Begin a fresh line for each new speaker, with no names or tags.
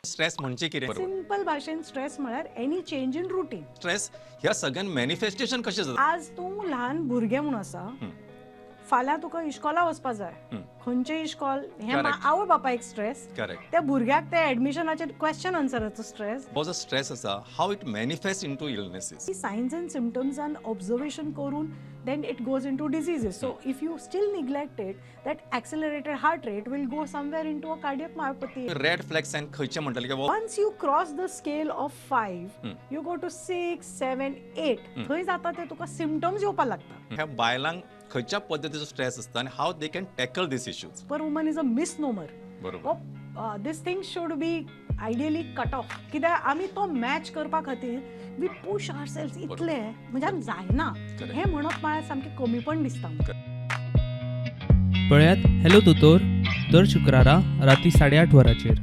Stress म्हणजे कितें?
Simple भाशेन स्ट्रेस म्हळ्यार any change in routine.
Stress ह्या सगळ्यान मॅनिफेस्टेशन कशें जाता?
आज तूं ल्हान भुरगें म्हूण आसा, फाल्यां तुका इश्कोला वचपा जाय. खंयचें इश्कोल हें आवय बापायक स्ट्रेस, त्या भुरग्याक ते एडमिशनाचेर क्वेश्चन आन्सराचो स्ट्रेस.
हो जो स्ट्रेस आसा, how it manifest into illnesses?
Science and सिमटम्सान observation करून then it goes into diseases. So if you still neglect it, that accelerated heart rate will go somewhere into a cardiac myopathy.
Red flag sign खंयचे म्हणटले की
Once you cross the scale of 5, you go to 6, 7, 8. थंय जाता ते तुका symptoms येवपाक लागता.
ह्या बायलांक खंयच्या पद्दतीचो स्ट्रेस आसता आनी how they can tackle these issues?
Per woman is a misnomer. This thing should be ideally cut off, कित्याक आमी तो मॅच करपा खातीर we push our self इतले, म्हणजे आमी जायना. हें म्हणप म्हळ्यार सामकें कमीपण दिसता म्हाका.
पळयात हॅलो दोतोर दर शुक्रारा राती 8:30 वरांचेर.